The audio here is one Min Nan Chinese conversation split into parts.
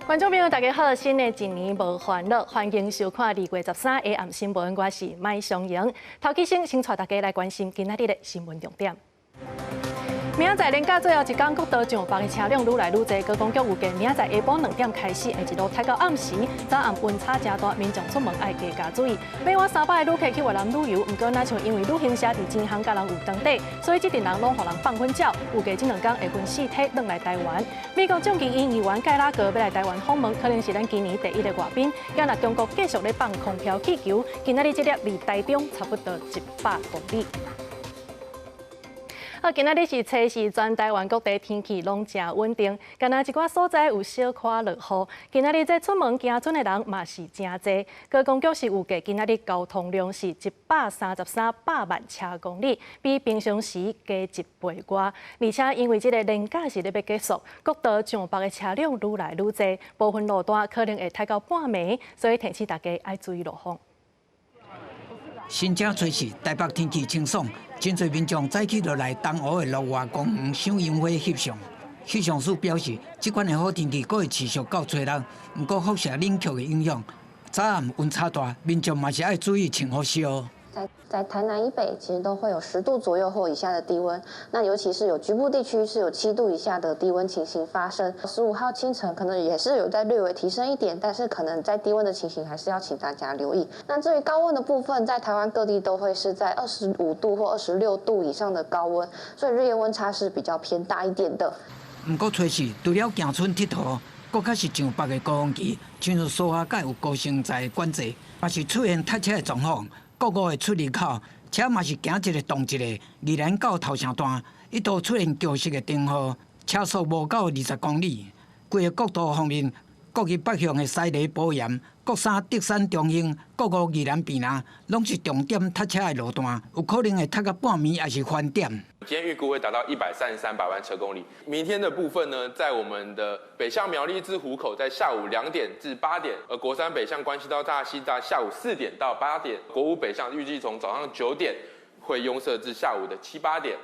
觀眾朋友，大家好！新的一年無煩惱，歡迎收看2月13下暗新聞，我是麥雙瑩。頭起先，先帶大家來關心今仔日的新聞重點。明仔載連假最後一工，國道上北的車輛愈來愈濟。高公局預計明仔載下晡2點開始，會一路塞到暗時。早暗溫差誠大，民眾出門愛加加注意。每晚300个旅客去越南旅遊，毋過若像因為旅行社佇錢行共人有當底，所以這陣人攏予人放粉鳥。預計這兩工會分四梯轉來台灣。美國眾議院議員蓋拉格欲來台灣訪問，可能是咱今年第一个外賓。今若中國繼續咧放空飄氣球，今仔日這粒離台中差不多100公里。好，今仔日是初四，全台灣各地天氣攏誠穩定，干焦一寡所在有小可落雨。今仔日這出門行春的人嘛是誠濟。高公局是預計今仔日交通量是133百萬車公里，比平常時加一倍外。而且因為這个連假是咧欲結束，國道上北的車輛愈來愈濟，部分路段可能會塞到半暝，所以提醒大家愛注意路況。新正初四，台北天氣清爽，真濟民眾早起就來東湖的樂活公園賞櫻花翕相。氣象署表示，這款的好天氣閣會持續到初六。毋過輻射冷卻的影響，早暗溫差大，民眾嘛是愛注意穿好少。在台南以北，其實都會有10度左右或以下的低溫。那尤其是有局部地區是有7度以下的低溫情形發生。15號清晨可能也是有在略微提升一點，但是可能在低溫的情形還是要請大家留意。那至於高溫的部分，在台灣各地都會是在25度或26度以上的高溫，所以日夜溫差是比較偏大一點的。毋過初四除了行春𨑨迌，閣較是上北的高峰期，像是蘇花改有高升在管制，嘛是出現塞車的狀況。國五的出入口，車嘛是行一个擋一个，宜蘭到頭城段一度出現橋式的燈號，車速無到20公里。規个國道方面，國一北向的西螺埔鹽、國三竹山中興、國五宜蘭屏南，攏是重點塞車的路段，有可能會塞到半暝，抑是翻點。今天預估會達到133百萬車公里。明天的部分呢，在我們的北向苗栗至湖口，在下午2點至8點；而國三北向關西到大溪，在下午4點到8點；國五北向預計從早上9點會擁塞至下午的七八點。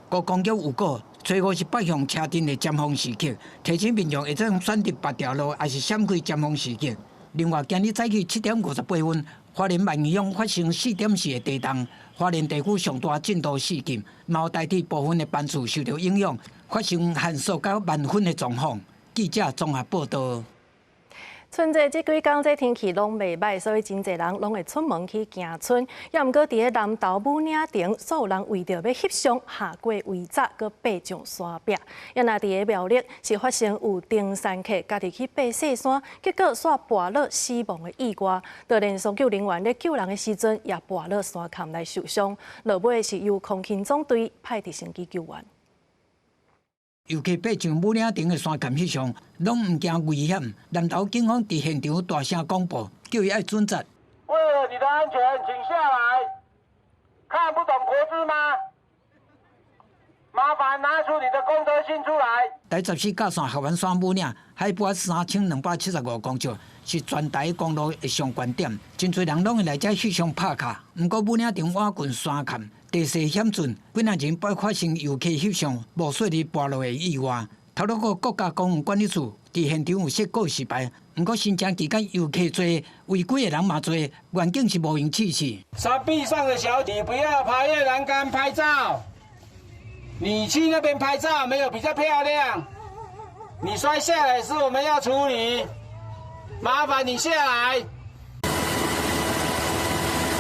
高公局預告，初五是北向車陣的尖峰時刻，提醒民眾會當選擇別條路，抑是閃開尖峰時刻。另外，今日早起7點58分，花蓮萬義鄉發生4.4的地動，花蓮地區上大震度4級，嘛有台鐵部分的班次受著影響，發生限速到慢分的狀況。記者綜合報道。春節這幾工這天氣攏袂䆀，所以真濟人攏會出門去行春。猶毋過佇咧南投武嶺頂，所有人為著欲翕相，下過圍閘，閣爬上山壁。猶若佇咧苗栗是發生有登山客家己去爬雪山，結果煞跋落死亡的意外。就連搜救人員咧救人的時陣，也跋落山崁來受傷。落尾是由空勤總隊派直升機救援。遊客爬上武嶺頂的山崁翕相，攏毋驚危險。南投警方佇現場大聲廣播，叫伊愛準則。為了你的安全，請下來。看不懂國字嗎？麻煩拿出你的公德心出來。台十四甲線合歡山武嶺，海拔3275公尺，是全台公路的上懸點，真濟人攏會來遮翕相拍卡。毋過武嶺頂倚近山崁，地勢險峻，幾若年捌發生遊客翕相無細膩跋落的意外。頭路國國家公園管理處佇現場有設告示牌，毋過新春期間遊客濟，違規的人嘛濟，環境是無閒試試。山壁上的小姐，不要爬越欄杆拍照。你去那邊拍照沒有比較漂亮？你摔下來是我們要處理，麻煩你下來。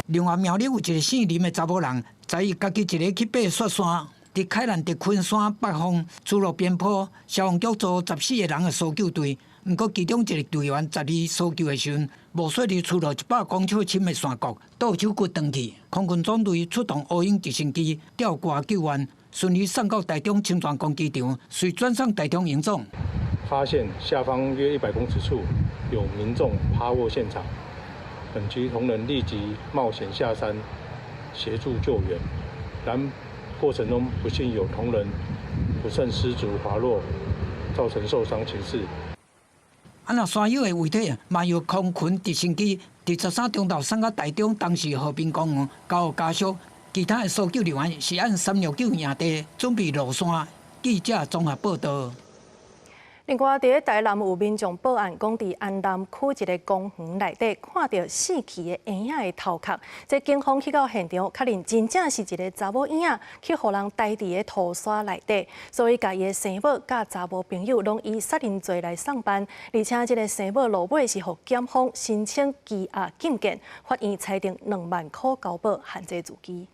另外，苗栗有一个姓林的查某人，昨伊家己一个去爬雪山，佇開蘭的昆山北方出落邊坡，消防局組14個人的搜救隊，毋過其中一个隊員十二搜救的時陣，無細膩墜落100公尺深的山谷，倒手骨斷去。空軍總隊出動烏鷹直升機吊掛救援，順利送到台中清泉崗機場，隨轉送台中榮總。發現下方約100公尺處有民眾趴臥現場，本局同仁立即冒險下山協助救援，然過程中不幸有同仁不慎失足滑落，造成受傷情勢。啊，若山友的遺體嘛由空勤直升機佇13中晝送到台中東勢和平公園交予家屬。其他的搜救人員是按369營地準備落山。記者綜合報道。另外，佇咧台南有民眾報案，講佇安南區一个公園內底看著死去的嬰仔的頭殼。這警方去到現場，確認真正是一个查某嬰仔去予人刣佇个塗沙內底，所以共伊的生母佮查某朋友攏以殺人罪來送辦。而且這个生母落尾是予檢方申請羈押禁見，法院裁定2萬箍交保限制住居。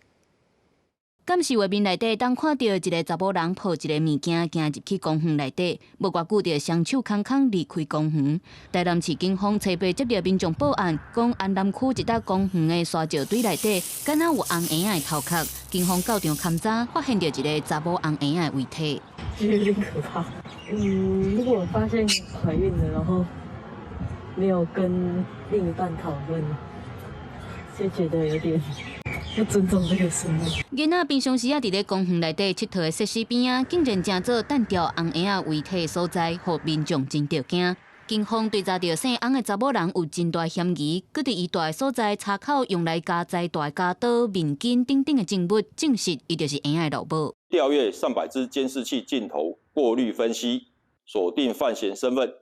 監視畫面內底，當看著一个查某人抱一个物件行入去公園內底，無偌久就雙手空空離開公園。台南市警方初八接著民眾報案，講安南區一搭公園的沙石堆內底，敢若有紅嬰仔的頭殼。警方到場勘查，發現著一个查某紅嬰仔的遺體。有點可怕。如果發現懷孕了，然後沒有跟另一半討論，就覺得有點不尊重這個生命。囡仔平常時啊，佇咧公園內底𨑨迌的設施邊仔，竟然成做擲著紅嬰仔遺體的所在，予民眾真著驚。警方追查著姓翁的查某人有真大嫌疑，閣佇伊蹛的所在查扣用來加裁大鉸刀、面巾等等的證物，證實伊就是嬰仔的老母。調閱上百支監視器鏡頭過濾分析，鎖定犯嫌身份，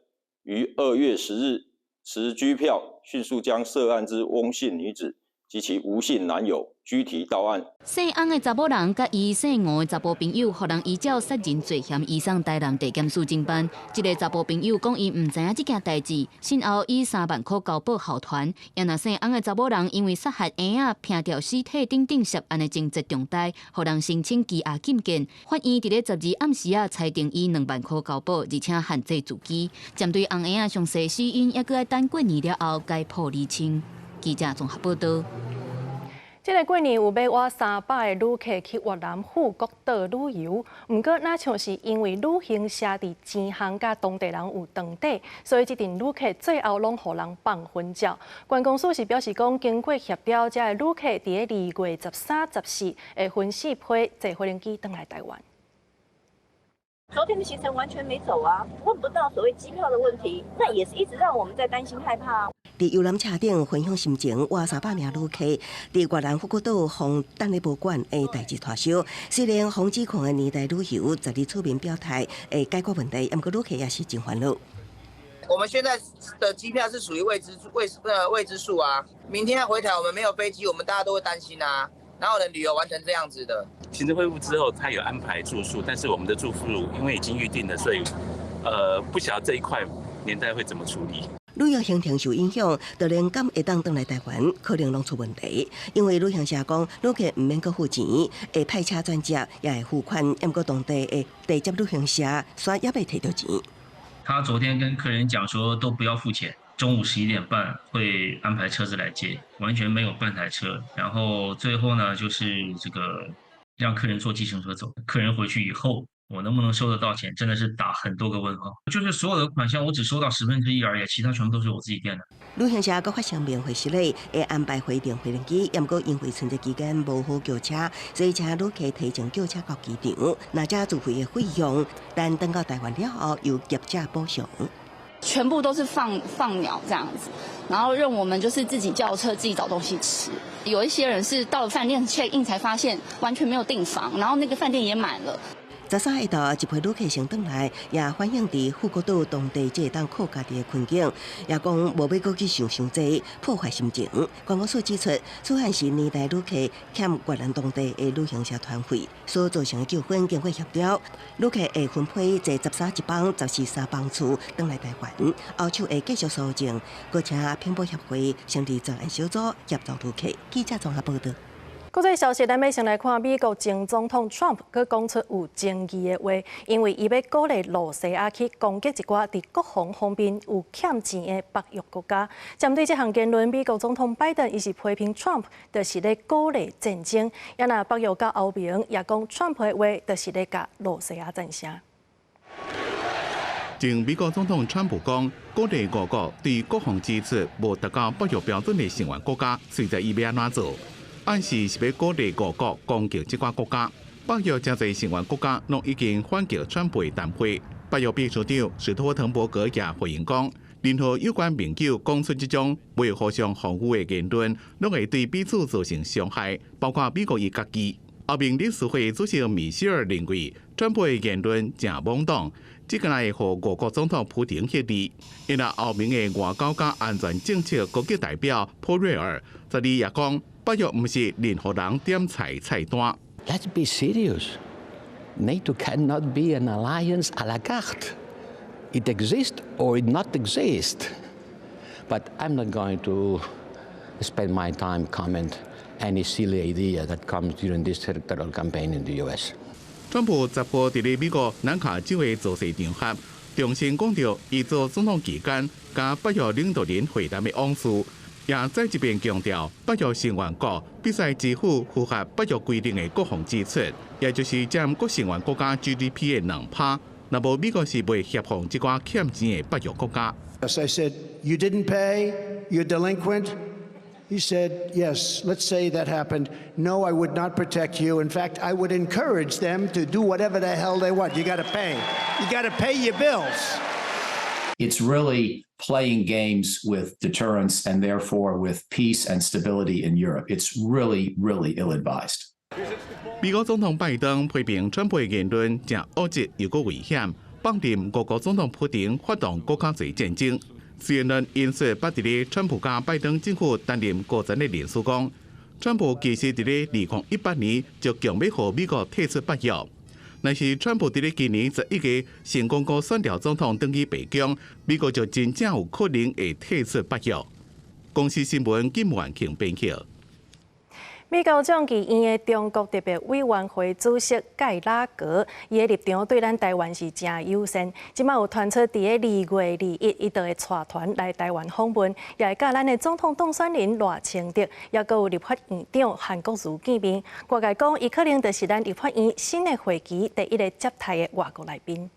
於2月10日持拘票，迅速將涉案之翁姓女子及其吳姓男友拘提到案。姓翁的查某人佮伊姓吳的查埔朋友，予人依照殺人罪嫌移送台南地檢署偵辦。這个查埔朋友講，伊毋知影這件代誌，信後以3萬箍交保後傳。也若姓翁的查某人因為殺害嬰仔、拚掉屍體等等涉案的情節重大，予人申請羈押禁見。法院佇咧12暗時仔裁定以2萬箍交保，而且限制住居。針對紅嬰仔詳細死因，猶閣愛等過年了後解剖釐清。記者綜合報道。這个過年有欲倚300个旅客去越南富國島旅遊，毋過若像是因為旅行社佇錢項佮當地人有長底，所以這陣旅客最後攏予人放粉鳥。觀光署是表示講，經過協調，這个旅客佇咧2月13、14會分四批坐飛機轉來台灣。昨天的行程完全沒走啊，問不到所謂機票的問題，那也是一直讓我們在擔心害怕。佇遊覽車頂分享心情，倚300名旅客佇越南富國島予等咧無管的代誌拖燒。雖然防指控的年代旅遊12出面表態會解決問題，毋過旅客也是真煩惱。我們現在的機票是屬於未知數啊，明天要回台，我們沒有飛機，我們大家都會擔心啊。哪有人旅遊玩成這樣子的？行程恢復之後，他有安排住宿，但是我們的住宿因為已經預定了，所以不曉得這一塊年代會怎麼處理。旅遊行程受影響，就連敢會當轉來台灣，可能攏出問題。因為旅行社講，旅客毋免閣付錢，會派車轉接，也會付款。毋過當地的地接旅行社，煞猶未提著錢。他昨天跟客人講說，都不要付錢，中午11點半會安排車子來接，完全沒有半台車。然後最後呢，就是這個讓客人坐計程車走。客人回去以後，我能不能收得到錢，真的是打很多個問號。就是所有的款項，我只收到1/10而已，其他全部都是我自己墊的。旅行社閣發聲明回實咧，會安排回程飛機，毋過因為春節期間無好叫車，所以請旅客提前叫車到機場，若這自費的費用，等轉到台灣了後，由業者補償。全部都是放放鳥這樣子，然後讓我們就是自己叫車，自己找東西吃。有一些人是到了飯店 check in 才發現完全沒有訂房，然後那個飯店也滿了。 13下晝，一批旅客先轉來，也反映佇富國島當地這會當靠家己的困境，也講無欲閣去想傷濟，破壞心情。觀光署指出，此案是年代旅客欠越南當地的旅行社團費所造成的糾紛，經過協調，旅客會分批坐13一班、14三班次轉來台灣，後續會繼續搜證，閣請品保協會成立專案小組協助旅客。記者綜合報道。國際消息，咱欲先來看美國前總統 Trump 閣講出有爭議的話，因為伊欲鼓勵露西亞去攻擊一寡佇國防方面有欠錢的北約國家。針對這項言論，美國總統拜登伊是批評 Trump 就是咧鼓勵戰爭。也若北約佮歐盟也講 Trump 的話就是咧共露西亞戰聲。前美國總統川普講，鼓勵俄國對國防支出無達到北約標準的成員國家，隨在伊欲按怎做？暗示是欲鼓勵俄國攻擊這寡國家。北約誠濟成員國家攏已經反擊川普的談話。北約秘書長史托滕伯格也回應講，任何有關盟友講出這種袂互相防護的言論，攏會對彼此造成傷害，包括美國伊家己。歐盟理事會主席米歇爾認為，川普的言論誠莽動，這個會予俄國總統普丁歇膩。因為歐盟的外交佮安全政策高級代表波瑞爾十二也講，北約毋是任何人點菜菜單。 Let's be serious. NATO cannot be an alliance à la carte. It exists or it not exist. But I'm not going to spend my time comment any silly idea that comes during this electoral campaign in the US. 川普10號佇咧美國南卡州的造勢場合，重新講著伊做總統期間，佮北約領導人會談的往事，也再一遍強調北約成員國必須支付符合北約規定的國防支出，也就是佔各成員國家 GDP 的2趴。若無美國是袂協防這寡欠錢的北約國家。 I said, "You didn't pay, you're delinquent." He said, "Yes, let's say that happened. No, I would not protect you. In fact, I would encourage them to do whatever the hell they want. You got to pay. You got to pay your bills." It's really playing games with deterrence and therefore with peace and stability in Europe. It's really, really ill advised. 美國總統拜登批評川普的言論誠惡質又閣危險，放任俄國總統普丁發動閣較濟戰爭。CNN 引述捌佇咧川普佮拜登政府擔任高層的人士講，川普其實佇咧2018年就強欲予美國退出北約。若是川普佇咧今年11月成功閣選著總統轉去白宮，美國就真正有可能會退出北約。公視新聞金萬慶編輯。美國眾議院的中國特別委員會主席蓋拉格，伊的立場對咱台灣是誠友善。這馬有傳出佇咧2月21，伊就會帶團來台灣訪問，也會佮咱的總統當選人賴清德，抑閣有立法院長韓國瑜見面。外界講，伊可能就是咱立法院新的會期第一个接待的外國來賓。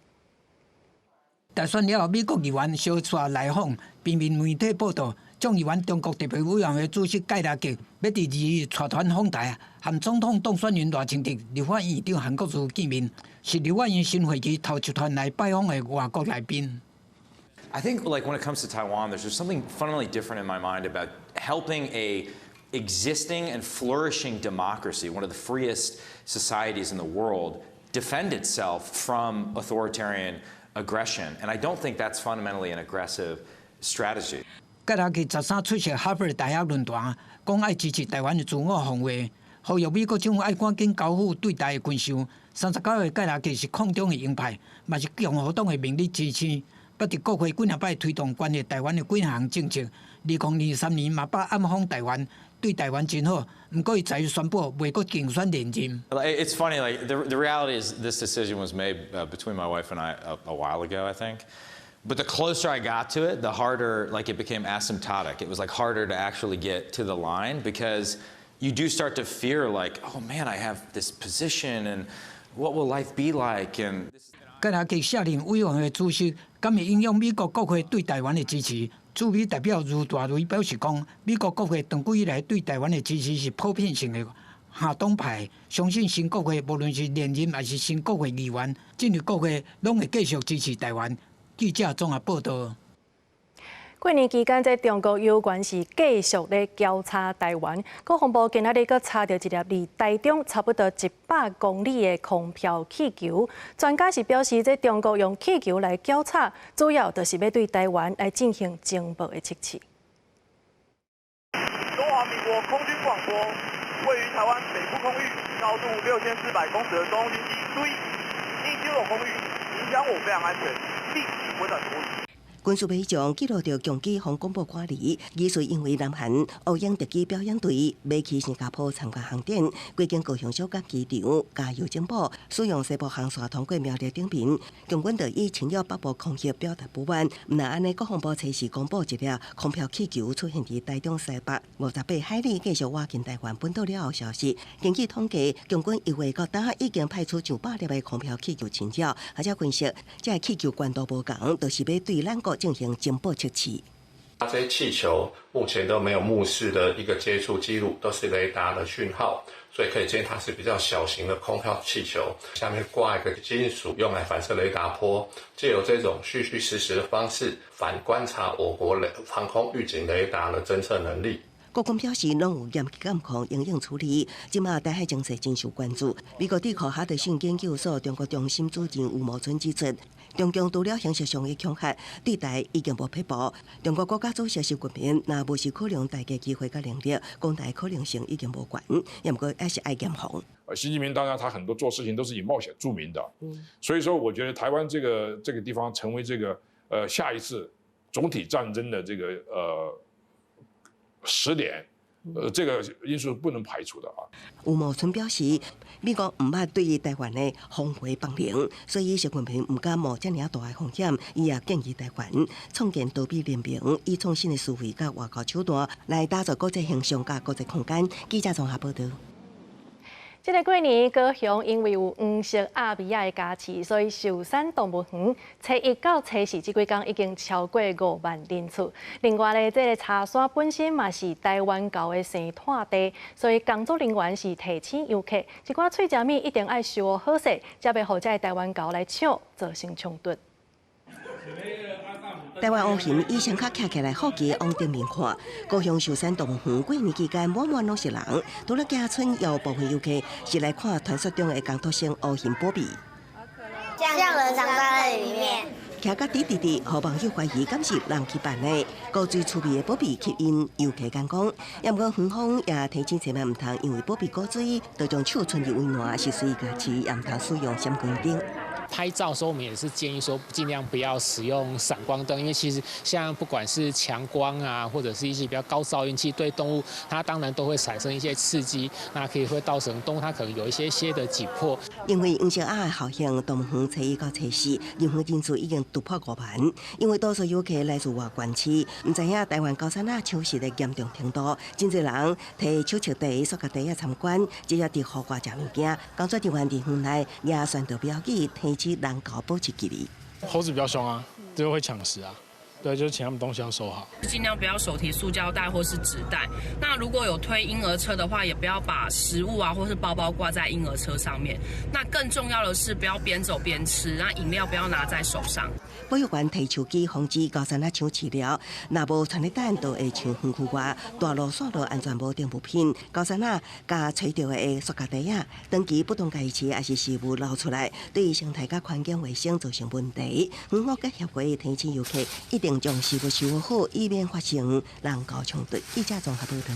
大選了後，美國議員相紲來訪，平面媒體報道，眾議院中國特別委員會主席蓋拉格欲佇2月帶團訪台，和總統當選人賴清德、立法院長韓國瑜見面，是立法院新會期頭一團來拜訪的外國來賓。 I think like when it comes to Taiwan, there's just something fundamentally different in my mind about helping a existing and flourishing democracy, one of the freest societies in the world, defend itself from authoritarian aggression. And I don't think that's fundamentally an aggressive strategy. 蓋拉格13出席哈佛大學論壇，講愛支持台灣的自我防衛，呼籲美國政府愛趕緊交付對台的軍售。39歲蓋拉格是抗中的鷹派，嘛是共和黨的明日之星。捌佇國會幾若擺推動關於台灣的幾項政策。2023年嘛捌暗訪台灣，對台灣真好。毋過伊昨日宣布袂閣競選連任。 It's funny, like the reality is this decision was made between my wife and I a while ago, I think. But the closer I got to it, the harder, like it became asymptotic. It was like harder to actually get to the line because you do start to fear like, oh man, I have this position and what will life be like? And 蓋拉格卸任委員會主席，敢會影響美國國會對台灣的支持？駐美代表余大雷表示講，美國國會長久以來對台灣的支持是普遍性的，跨黨派相信新國會無論是連任還是新國會議員進入國會，攏會繼續支持台灣。記者綜合報道。過年期間，這中國猶原是繼續咧攪查台灣。國防部今仔日閣查著一粒離台中差不多100公里的空飄氣球。專家是表示，這中國用氣球來攪查，主要就是欲對台灣來進行情報的測試。中華民國空軍廣播，位於台灣北部空域，高度6400公尺的中共軍機，注意，應進入空域，影響我飛航安全，立即回轉處理。軍事迷將記錄著共機予廣播趕離，疑似因為南韓烏鷹特機表演隊欲去新加坡參加航展，過經高雄小港機場加油整補，使用西部航線通過苗栗頂屏，共軍就以侵擾北部空域表達不滿。毋但按呢，國防部初時公布一粒空飄氣球出現佇台中西北58海里，繼續倚近台灣本島了後消息。根據統計，共軍1月到今已經派出上百粒的空飄氣球侵擾，學者分析，這个氣球懸度無仝，就是欲對咱國進行情報測試。這些氣球目前都沒有目視的一個接觸記錄，都是雷達的訊號，所以可以見它是比較小型的空飄氣球，下面掛一個金屬用來反射雷達波，借由這種虛虛實實的方式反觀察我國雷防空預警雷達的偵測能力。國軍表示，攏有嚴格監控、因應處理。這馬台海情勢真受關注。美國智庫哈德遜研究所中國中心主任吳茂春指出，中共除了形式上的恐嚇，對台已經無撇步。中國國家主席習近平若無是考量大家機會佮能力，攻台可能性已經無懸，也毋過還是愛嚴防。習近平當然他很多做事情都是以冒險著名的，所以說我覺得台灣這個地方成為這個下一次總體戰爭的這個時點，這個因素不能排除的啊。吳茂春表示，美國毋捌對台灣的防衛放靈，所以習近平毋敢冒遮爾大的風險。伊也建議台灣創建多邊聯盟，以創新的思維佮外交手段來打造國際形象佮國際空間。記者綜合報道。這个過年，高雄因為有黃色鴨米仔的加持，所以壽山動物園初一到初四這幾工已經超過5萬人次。另外咧，這个柴山本身嘛是台灣猴的生湠地，所以工作人員是提醒遊客，一寡喙食物一定愛收好勢，才袂予這个台灣猴來搶，造成衝突。台灣烏熊以雙跤徛起來，好奇往頂面看。高雄壽山動物園過年期間滿滿攏是人，除了家村，也有部分遊客是來看傳說中的工讀生烏熊保庇。像人藏在裡面。徛甲直直直，予網友懷疑敢是人去扮的。古錐趣味的保庇吸引遊客觀光，也毋過園方也提醒千萬毋通因為保庇古錐，就將手伸入圍欄，是隨意共飼，也毋通使用閃光燈。拍照的時候，我們也是建議說，盡量不要使用閃光燈，因為其實像不管是強光啊，或者是一些比較高噪音，其實對動物它當然都會產生一些刺激，那可以會造成動物它可能有一些些的緊迫。因為黃色鴨的效應，動物園初一到初四，入園人數已經突破5萬。因為多數遊客來自外縣市，毋知影台灣高山鴨搶食的嚴重程度，真濟人提手提袋、塑膠袋仔參觀，直接佇戶外食物件。工作人員佇園內也宣導標語，提醒人猴保持距離。猴子比較兇啊，就會搶食啊，對，就請他們東西要收好。盡量不要手提塑膠袋或是紙袋。那如果有推嬰兒車的話，也不要把食物啊或是包包掛在嬰兒車上面。那更重要的是，不要邊走邊吃，那飲料不要拿在手上。保育員提手機防止高山鴨搶飼料，若無傳遞單，就會像園區外大路線路安全帽等物品。高山鴨共揣著的塑膠袋仔，長期不當共飼，抑是食物流出來，對生態佮環境衛生造成問題。園方佮協會提醒遊客，一定將食物收好，以免發生人猴衝突。記者綜合報道。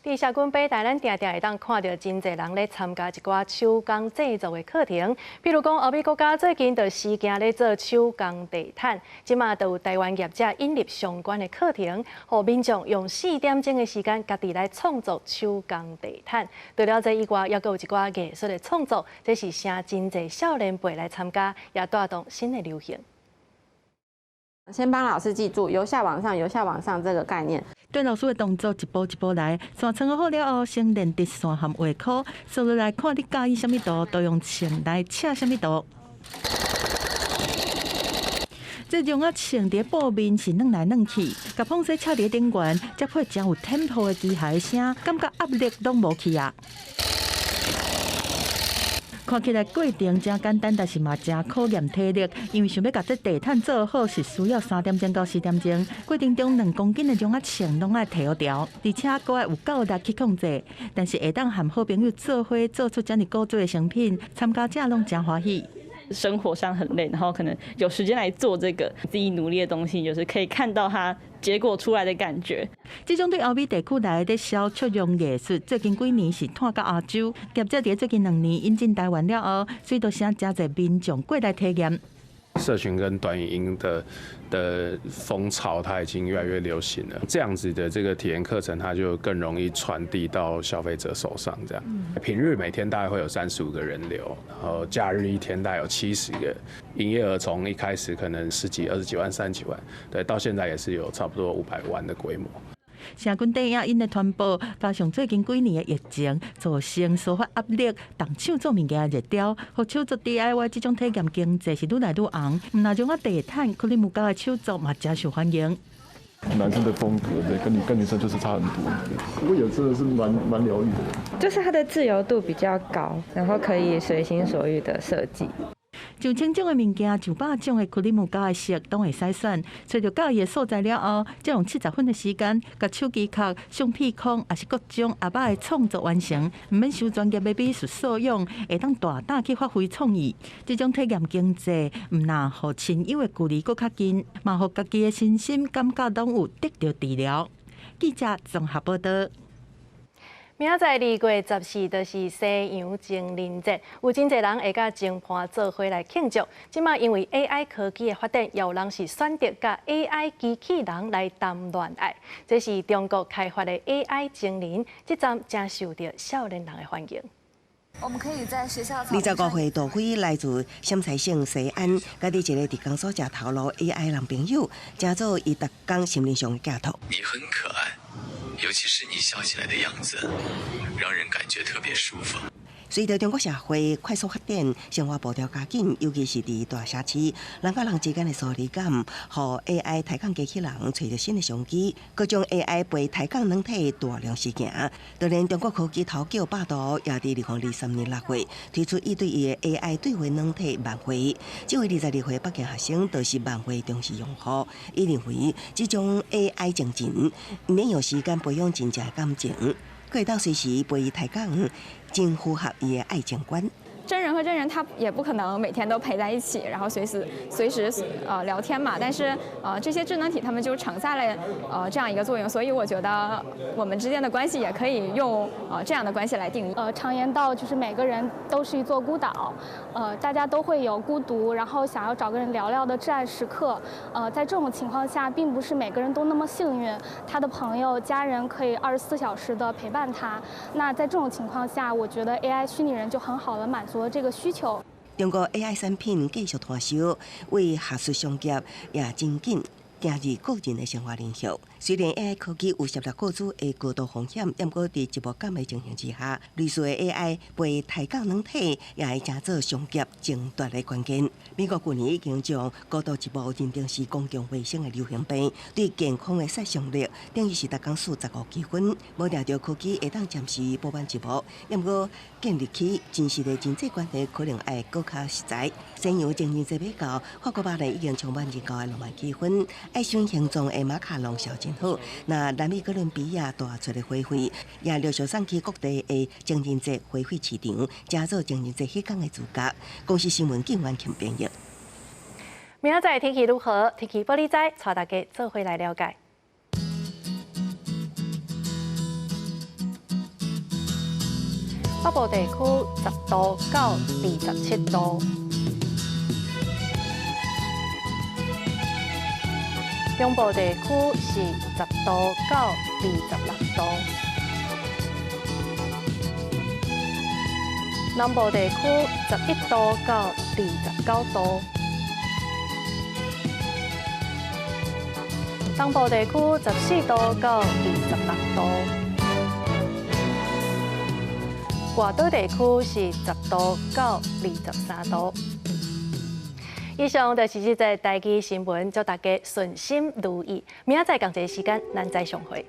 佇社群平台，咱定定會當看著真濟人咧參加一寡手工製作的課程。比如講，歐美國家最近就時行咧做手工地毯，這馬就有台灣業者引入相關的課程，予民眾用4點鐘的時間，家己來創作手工地毯。除了這以外，猶閣有一寡藝術的創作，這是誠真濟少年輩來參加，也帶動新的流行。先幫老師記住由下往上，由下往上這個概念。對老師的動作一步一步來，線穿好了後，先練直線和畫箍，紲落來看你佮意啥物圖，就用銃來車啥物圖。這絨仔穿佇布面是軟來軟去，共膨紗車佇頂懸，才配誠有 tempo 的機械聲，感覺壓力攏無去啊！看起來過程誠簡單，但是嘛誠考驗體力，因為想欲共這地毯做好，是需要3點鐘到4點鐘。過程中2公斤的絨仔銃攏愛提牢，而且閣愛有夠力去控制。但是會當和好朋友做伙做出遮爾古錐的成品，參加者攏誠歡喜。生活上很累，然後可能有時間來做這個自己努力的東西，就是可以看到它結果出來的感覺。這種對歐美地區來的燒出用藝術，最近幾年是拓到亞洲。業者佇最近2年引進台灣了後，隨著誠濟民眾過來體驗。社群跟短影音的風潮，它已經越來越流行了。這樣子的這個體驗課程，它就更容易傳遞到消費者手上。這樣，平日每天大概會有35個人流，然後假日一天大概有70個。營業額從一開始可能十幾、二十幾萬、30幾萬，對，到現在也是有差不多500萬的規模。社群電影𪜶的傳播，加上最近幾年的疫情，造成司法壓力，動手做物件的熱潮，予手作 DIY 這種體驗經濟是愈來愈紅。毋但絨仔地毯，可能木膠的手作嘛誠受歡迎。男生的風格對，跟女生就是差很多。不過也真的是蠻療癒的。就是它的自由度比較高，然後可以隨心所欲的設計。上千種的物件，上百種的克里姆膠的色，攏會使選。揣著佮意的素材了後，才用70分的時間，共手機殼、橡皮框，抑是各種盒仔的創作完成，毋免受專業的美術素養，會當大膽去發揮創意。這種體驗經濟，毋但予親友的距離閣較近，嘛予家己的身心感覺攏有得著治療。記者綜合報導。明仔載2月14，就是西洋情人節，有真濟人會佮情伴做伙來慶祝。這馬因為 AI 科技的發展，有人是選擇佮 AI 機器人來談戀愛。這是中國開發的 AI 情人，這陣誠受著少年人的歡迎。我們可以在學校。25歲杜飛來自陝西省西安，佮佇一個佇江蘇食頭路 AI 男朋友，成做伊逐工心靈上的寄託。你很可愛，尤其是你笑起來的樣子，讓人感覺特別舒服。隨著中國社會快速發展，生活步調加緊，尤其是佇大城市，人佮人之間的疏離感，予 AI 抬槓機器人揣著新的商機，閣將 AI 陪抬槓軟體大量施行。當然，中國科技頭叫百度也佇2023年6月推出一對一的 AI 對話軟體萬會。這位22歲北京學生就是萬會忠實用戶，伊認為這種 AI 情人，毋免用時間培養真正的感情，閣會當隨時陪伊抬槓，真符合伊的愛情觀。真人和真人，他也不可能每天都陪在一起，然後隨時聊天嘛。但是這些智能體他們就承載了這樣一個作用，所以我覺得我們之間的關係也可以用這樣的關係來定義。常言道就是每個人都是一座孤島，大家都會有孤獨，然後想要找個人聊聊的至暗時刻。在這種情況下，並不是每個人都那麼幸運，他的朋友、家人可以24小時的陪伴他。那在這種情況下，我覺得 AI 虛擬人就很好的滿足了這個需求。中國 AI 產品繼續推銷，為學術商業也真緊行入個人的生活領域。雖然 AI 科技有涉獵個資的高度風險，毋過佇寂寞感的情形之下，類似的 AI 陪抬槓軟體也會成做商業爭奪的關鍵。美國去年已經將高度寂寞認定是公共衛生的流行病，對健康的殺傷力等於是逐工輸15公分。無定著科技會當暫時補滿寂寞，毋過建立起真實的人際關係可能愛閣較實在。西洋情人節欲到，法國巴黎已經充滿熱鬧的浪漫氣氛，愛心形狀的馬卡龍效真好。那南美哥倫比亞大出的花卉，也陸續送去各地的情人節花卉市場，成做情人節彼工的主角。公視新聞警員陳編譯。明仔載天氣如何？天氣報你知，帶大家做伙來了解。北部地區10度到27度，中部地區是10度到26度，南部地區11度到29度，東部地區14度到26度，外島地區是10度到23度。以上就是這節台語新聞，祝大家順心如意。明仔載仝一个時間，咱再相會。